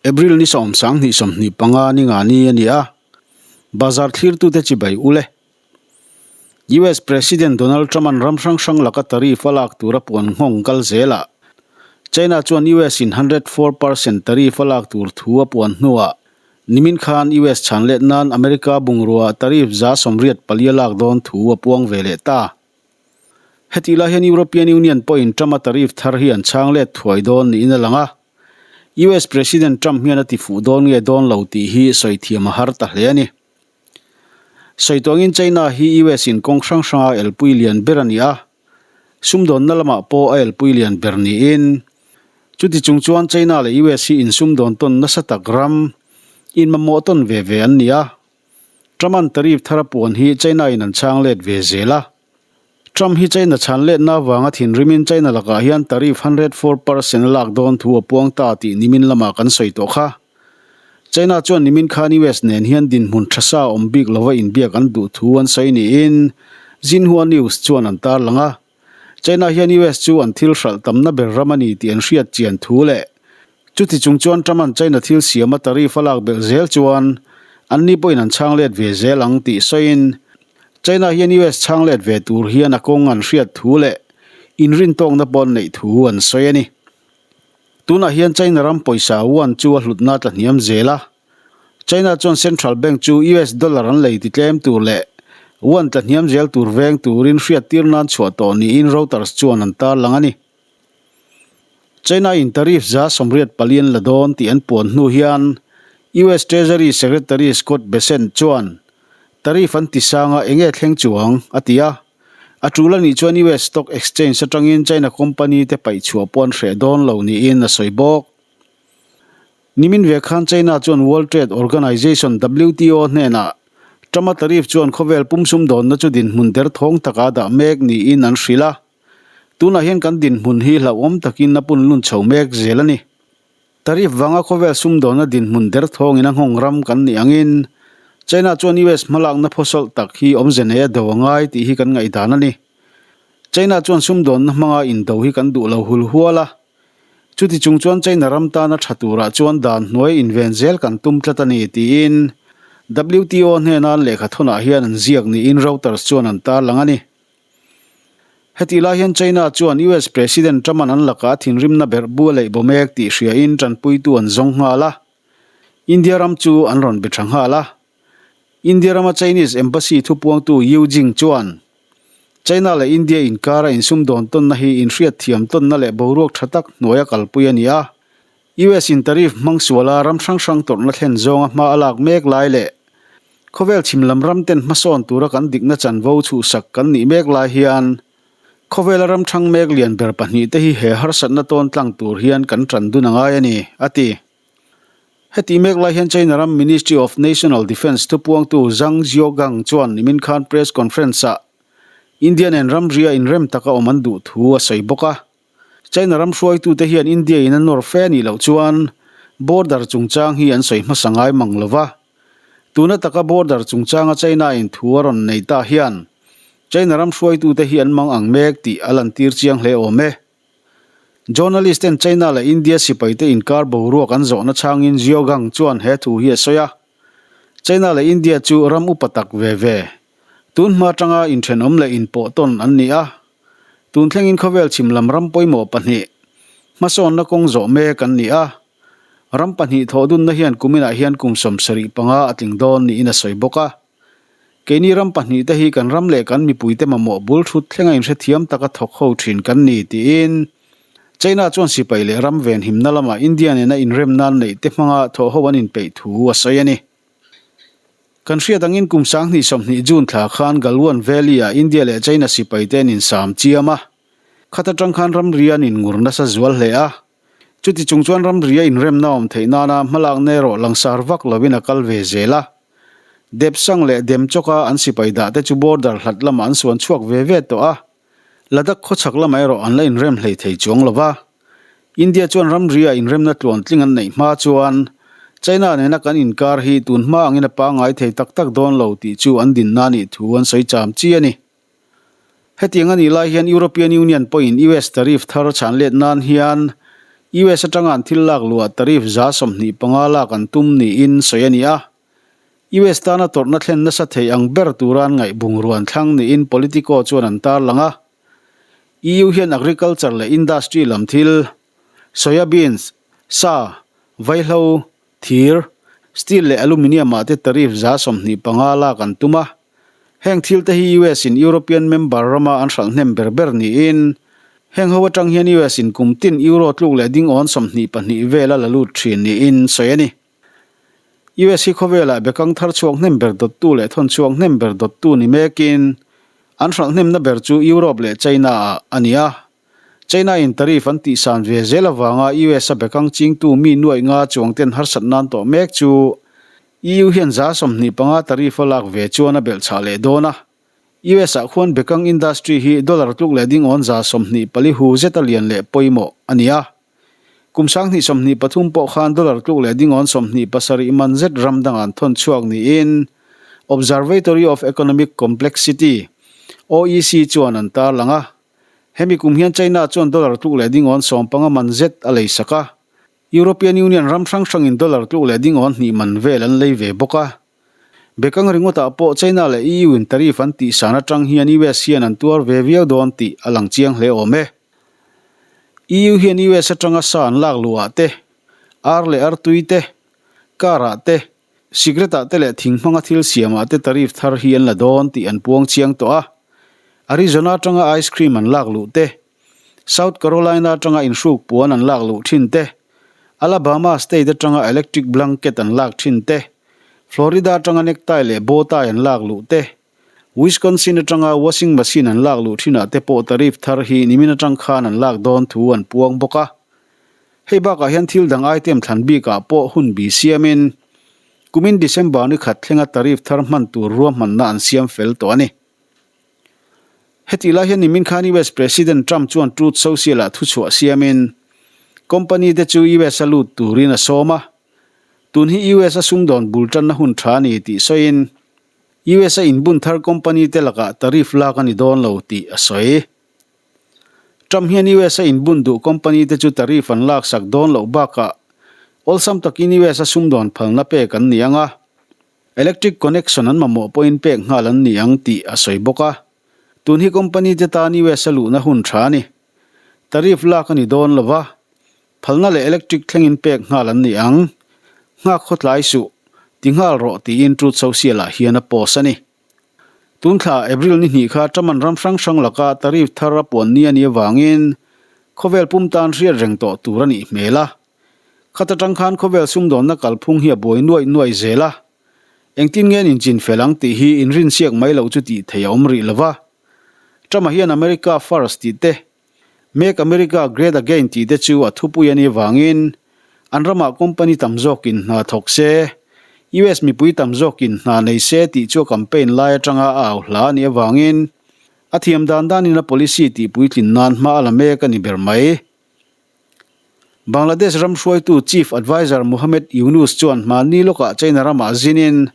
April ni 2025 ni nga ni a ni a, bazar thlirtute chibai ul e. US President Donald Trump-a'n ram hrang hrang laka tariff a lak tura puan nghawng kal zelah China chuan US in 104% tariff a lak tur thu a puan hnuah nimin khan US chhan let nan America bungrua tariff 84 a lak dawn thu a puang ve leh ta. Hetih lai hian European Union pawhin Trump-a tariff thar hi an chhang let thuai dawn niin a lang a. US President Trump hian a ti fuh dawn nge dawn lo tih hi sawi thiam a har ta hle a ni. Sawi tuangin China hi US in kawng hrang hranga elpui lian ber a ni a, sumdawnna lamah pawh a elpui lian ber niin chuti chung chuan China leh US hi insumdawn tawn nasa tak ram inmamawh tawn ve ve an ni a. Trump-a'n tariff thar a puan hi China in an chhang let ve zel a. Trump hi China chhan letna avanga thinrimin China lakah hian tariff 104% a lak dawn thu a puang ta tih nimin lamah kan sawi tawh kha. China chuan nimin khan US nen hian dinhmun tha sa awm bik lova inbiak an duh thu an sawi niin Xinhua News chuan an tarlang a. China hian US chu an thil hralh tamna ber ram a ni tih an hriat chian thu leh chuti chung chuan Trump-a'n China thil siama tariff a lak belh zel chuan anni pawhin an chhang let ve zel ang tih sawiin China hian US chhang let ve tur hian a kawng an hriat thu leh inrintawkna pawh an neih thu an sawi a ni. Tunah hian China ram pawisa yuan chu a hlutna tla hniam zel a. China chuan Central Bank chu US dollar an lei titlem tur leh yuan tla hniam zel tur veng turin hriattir nan chhuah tawh niin Reuters chuan an tarlang a ni. China in tariff 84 an la dawn tih an puan hnu hian US Treasury Secretary Scott Bessent chuan tariff an ti sang a enge thleng chuang a ti a. A tul a nih chuan US Stock Exchange atangin China company te paih chhuah pawh an hreh dawn lo niin a sawi bawk. Nimin ve khan China chuan World Trade Organization, WTO, hnenah Trump-a tariff chuan khawvel pum sumdawnna chu dinhmun derthawng taka dah mek niin an hrilh a. Tunah hian kan dinhmun hi hlauhawm takin a pun lun chho mek zel a ni. Tariff vanga khawvel sumdawnna dinhmun derthawngin a nghawng ram kan nih angin China chuan US hmalakna phawsawlh tak hi awmze nei a do a ngai tih hi kan ngaihdan a ni. China chuan sumdawnna hmanga indo hi kan duh lo hul hual a. Chuti chung chuan China ram tana tha turah chuan dan hnuai inven zel kan tum tlat a ni tiin WTO hnena an lehkha thawnah hian an ziak niin Reuters chuan an tarlang a ni. Hetih lai hian China chuan US President Trump-a'n an lakah thinrimna berh bu a leih baw mek tih hriain tanpuitu an zawng nghal a, India ram chu an rawn be tha nghal a. India rama Chinese Embassy thupuangtu Yu Jing chuan, China leh India inkara insumdawn tawnna hi inhriatthiam tawnna leh boruak tha tak hnuaia kalpui a ni a, US in tariff hmang suala ram hrang hrang tawrhna thlen zawnga hma a lak mek lai leh khawvel chhim lam ram ten hmasawn tura kan dikna chanvo chhuhsak kan nih mek lai hian khawvela ram thang mek lian ber pahnihte hi he harsatna tawn tlang tur hian kan tan dun a ngai a ni, a ti. Heti mek lai hian China ram Ministry of National Defence thupuangtu Zhang Xiaogang chuan nimin khan press conference-ah India nen ramria inrem taka awm an duh thu a sawi bawk a. China ram hruaitute hian India in a nawr fe anih loh chuan border chungchang hi an sawi hmasa ngai mang lo va. Tuna taka border chungchanga China in thu a rawn nei ta hian China ram hruaitute hi an mang ang mek tih a lantir chiang hle awm e. Journalist ten China leh India sipaite inkar boruak an zawhna chhangin Xiaogang chuan he thu hi a sawi a. China leh India chu ram upa tak ve ve, tun hma atanga inthenawm leh inpawh tawn an ni a. Tun thlengin khawvel chhim lam ram pawimawh pahnih, hmasawnna kawng zawh mek an ni a. Ram pahnih thawh dunna hian kuminah hian kum 75 a tling dawn niin a sawi bawk a. Keini ram pahnih te hi kan ram leh kan mipuite mamawh bul thut thlenga inhrethiam taka thawk ho thin kan ni tiin China chuan sipai leh ram venhimna lamah India nena inremna neih te hmanga thawh ho an inpeih thu a sawi a ni. Kan hriat angin kum 2020 June thla khan Galwan Valley-ah India leh China sipaite an insam chiam a, khat atang khan ramri an inngur nasa zual hle a. Chuti chung chuan ramri a inremna awm theih nana hmalakna erawh langsar vak lovin a kal ve zel a. Depsang leh Demchawka an sipai dah te chu border hlat lamah an suan chhuak ve ve tawh a, Ladakh khawchhak lamah erawh an la inrem hlei thei chuang lo va. India chuan ramri-ah inremna tluantling an neih hma chuan China nena kan inkar hi tun hma angin a pangngai thei tak tak dawn lo tih chu an dinna a nih thu an sawi cham chi a ni. Hetiang a nih lai hian European Union pawhin US tariff thar chhan let nan hian US atanga an thil lak luhah tariff 25% lak an tum niin sawi a ni a. US tana tawrhna thlen nasa thei ang ber tura an ngaih bungrua an thlang niin Politico chuan an tarlang a. EU hian agriculture leh industry lam thil, soya beans, sa, vaihlo, thir, steel leh aluminium ah te tariff 25% lak an tum a. Heng thil te hi US in European member rama an hralh hnem ber ber niin, heng ho atang hian US in kum tin euro tluk leh ding awn 22 vel a la lut thin niin sawi a ni. US hi khawvelah bekang thar chhuak hnem ber dawttu leh thawn chhuak hnem ber dawttu ni mekin an hralh hnemna ber chu Europe leh China ah a ni a. China in tariff an tihsan ve zel avanga US a bekang chingtu mi nuaih nga chuang ten harsat nan tawh mek chu EU hian 25% tariff a lak ve chuan a belhchhah leh dawn a. US ah khuan bekang industry hi dollar tluk leh ding awn 24% hu zeta lian leh pawimawh a ni a. Kum 2023 pawh khan dollar tluk leh dingawn 27 man zet ram dangah an thawn chhuak niin Observatory of Economic Complexity, OEC, chuan an tarlang a. Hemi kum hian China chuan dollar tluk leh dingawn 15 man zet a lei sak a. European Union ram hrang hrangin dollar tluk leh dingawn hnih man vel an lei ve bawk a. Bekang ringawtah pawh China leh EU in tariff an tihsan atang hian US hian an tuar ve viau dawn tih a lang chiang hle awm e. EU hian US atanga sa an lak luhah te, ar leh artui te, car ah te, cigarette ah te leh thing hmanga thil siamah te tariff thar hi an la dawn tih an puang chiang tawh a. Arizona atanga ice cream an lak luh te, South Carolina atanga inhruk puan an lak luh thin te, Alabama state atanga electric blanket an lak thin te, Florida atanga necktie leh bow tie an lak luh te, Wisconsin atanga washing machine an lak luh thinah te pawh tariff thar hi nimin atang khan an lak dawn thu an puang bawk a. Hei bakah hian thil dang item thlan bikah pawh hun bi siamin kumin December ni khat thlenga tariff thar hman tur ruahmanna an siam fel tawh a ni. Hetih lai hian nimin khan US President Trump chuan Truth Social-ah thuchhuah siamin company te chu US a lut turin a sawm a, tun hi US a sumdawn bul tanna hun tha a ni tih sawiin US a inbun thar company te lakah tariff lak a ni dawn lo tih a sawi. Trump hian US a inbun duh company te chu tariff an laksak dawn loh bakah awlsam takin US a sumdawn phalna pek an ni ang a. Electric connection an mamawh pawhin pek nghal an ni ang tih a sawi bawk a. Tun hi company te tan US a luhna hun tha a ni. Tariff lak a ni dawn lo va, phalna leh electric thlengin pek nghal an ni ang. Nghak khawtlai suh, ti nghal rawh tiin Truth Social ah hian a post a ni. Tun thla April ni hnih kha Truman ram hrang hrang laka tariff thar a puan ni a nih avangin khawvel pum tan hriat reng tawh tur a nih hmel a. Khat atang khan khawvel sumdawnna kalphung hi a buai nuaih nuaih zel a, engtin nge an inchin fel ang tih hi inrinsiak mai loh chu tih theih a awm rih lo va. Trump-a hian America First tih te, Make America Great Again tih te chu a thupui a nih avangin an ramah company tam zawkin hna thawk se, US mipui tam zawkin hna nei se tih chu a campaign lai atanga a au hla a nih avangin a thiam dan danin a policy tih puitlin nan hma a la mek a ni ber mai. Bangladesh ram hruaitu Chief Adviser Muhammad Yunus chuan hmanni lawkah China ramah zinin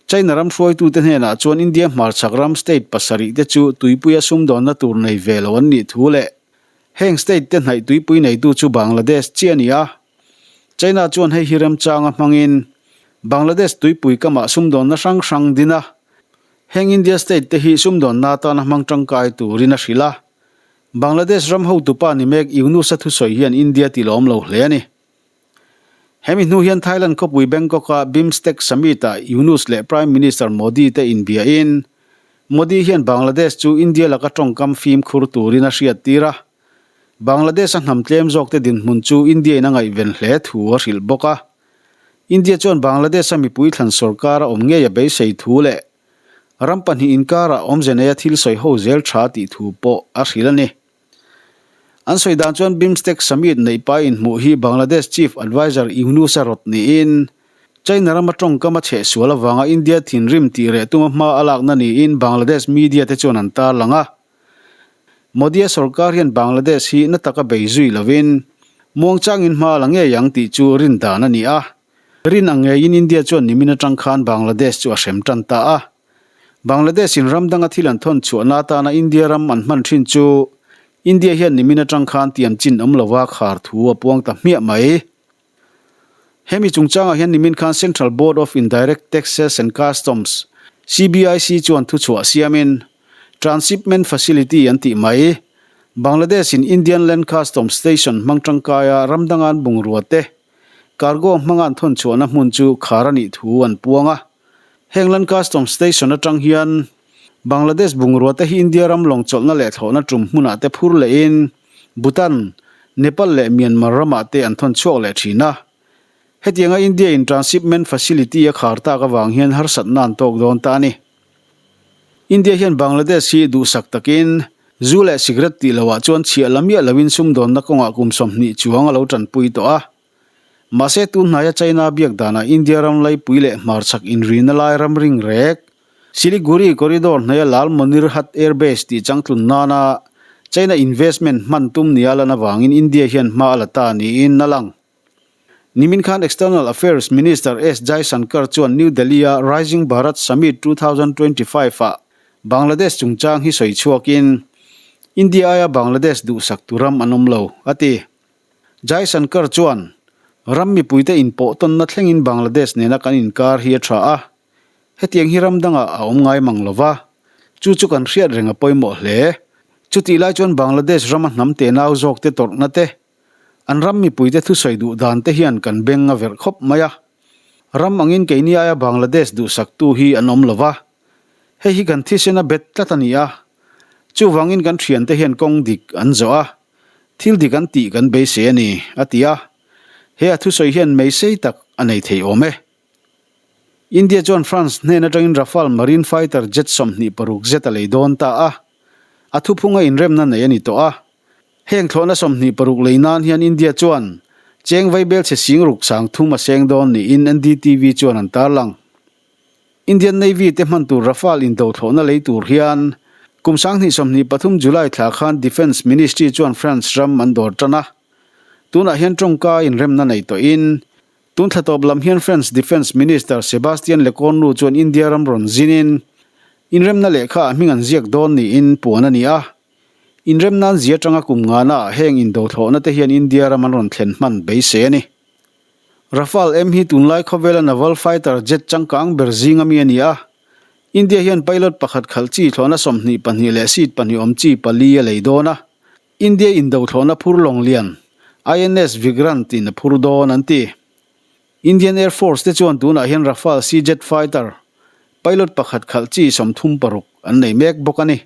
China ram hruaitute hnenah chuan India hmarchhak ram state pasarih te chu tuipuia sumdawnna tur nei ve lo an nih thu leh heng state te hnaih tuipui neitu chu Bangladesh chiah a ni a. China chuan hei hi remchanga hmangin Bangladesh tuipui kamah sumdawnna hrang hrang din a, heng India state te hi sumdawnna atana hmang tangkai turin a hrilh a. Bangladesh ram hotupa ni mek Yunus-a thusawi hian India ti lawm lo hle a ni. Hemi hnu hian Thailand khawpui Bangkok-a BIMSTEC Summit-ah Yunus leh Prime Minister Modi te inbiahin Modi hian Bangladesh chu India laka tawngkam fimkhur turin a hriattir a. Bangladesh-a hnam tlem zawkte dinhmun chu India-in a ngaihven hle thu a hrilh bawk a. India chuan Bangladesh-a mipui thlan sorkar a awm ngei a beisei thu leh Ram pahnih inkarah awmze neia thil sawi ho zel tha tih thu pawh a hrilh a ni. An sawi dan chuan BIMSTEC Summit neih pai inhmuh hi Bangladesh Chief Adviser Yunus a rawt niin China rama tawngkam a chheh sual avanga India thinrim tih reh tuma hma a lakna niin Bangladesh media te chuan an tarlang a. Modi-a sorkar hian Bangladesh hi na taka bei zui lovin muangchangin hma a la ngei ang tih chu rin dan a ni a. Rin ang ngeiin India chuan nimin atang khan Bangladesh chu a hrem tan ta a. Bangladesh in ram danga thil an thawn chhuahna atana India ram an hman thin chu India hian nimin atang khan tiam chin awm lova khar thu a puang ta hmiah mai. Hemi chungchangah hian nimin khan Central Board of Indirect Taxes and Customs, CBIC, chuan thuchhuah siamin Transshipment Facility an tih mai, Bangladesh in Indian Land Customs Station hmang tangkaia ram dangan bungrua te cargo hmanga an thawn chhuahna hmun chu khar a nih thu an puang a. Heng Land Customs Station atang hian Bangladesh bungrua te hi India ram lawng chawlhna leh thlawhna tum hmunah te phur lehin Bhutan, Nepal leh Myanmar ramah te an thawn chhuak leh thin a. Hetianga India in transshipment facility a khar tak avang hian harsatna an tawk dawn ta a ni. India hian Bangladesh hi duhsak takin zu leh cigarette tih loah chuan chhiah la miah loin sumdawnna kawngah kum 20 chuang a lo tanpui tawh a. Mahse tun hnaia China biak danah India ram laipui leh hmarchhak inrina lai ram ring rek, Siliguri Corridor hnaia Lalmonirhat Air Base tih changtlun nana China investment hman tum nia lan avangin India hian hma a la ta niin a lang. Nimin khan External Affairs Minister S Jaishankar chuan New Delhi-a Rising Bharat Summit 2025 ah Bangladesh chungchang hi sawi chhuakin, India aia Bangladesh duhsak tu ram an awm lo, a ti. Jaishankar chuan, Ram mipuite inpawh tawnna thlengin Bangladesh nena kan inkar hi a tha a, hetiang hi ram dangah a awm ngai mang lo va, chu chu kan hriat reng a pawimawh hle. Chutih lai chuan Bangladesh rama hnam tenau zawkte tawrhna te, An ram mipuite thusawi duh dan te hian kan beng a verh khawp mai a. Ram angin keini aia Bangladesh duhsaktu hi an awm lo va. Hei hi kan thisen a bet tlat a ni a. Chuvangin kan thiante hian kawng dik an zawh a, thil dik an tih kan beisei a ni, a ti a. He a thusawi hian mei sei tak a nei thei awm e. India chuan France hnen atangin Rafale Marine Fighter jet 26 zet a lei dawn ta a. A thuphunga inremna nei a ni tawh a. Heng thlawhna 26 lei nan hian India chuan cheng vaibel chhe sing ruk sang thum a seng dawn niin NDTV chuan an tarlang. Indian Navy te hman tur Rafale indo thlawhna lei tur hian kum 2023 July thla khan Defence Ministry chuan France ram an dawr tan a. Tunah hian tawngka inremna nei tawhin Tun thla tawp lam hian France Defence Minister Sebastien Lecornu chuan India ram rawn zinin inremna lehkha ah hming an ziak dawn niin puan a ni a. Inremna an zia atanga kum ngana ah heng indothlawhna te hian India ram an rawn thlen hman beisei a ni. Rafale M hi tunlai khawvela naval fighter jet changkang ber zinga mi a ni a. India hian pilot pakhat khalh chi thlawhna 22 leh seat pahnih awm chi pali a lei dawn a. India indothlawhna phur lawng lian INS Vikrant in a phur dawn an ti. Indian Air Force te chuan tunah hian Rafale C jet fighter pilot pakhat khalh chi 36 an nei mek bawk a ni.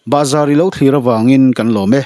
Bahzar i lo thlir avangin kan lawm e.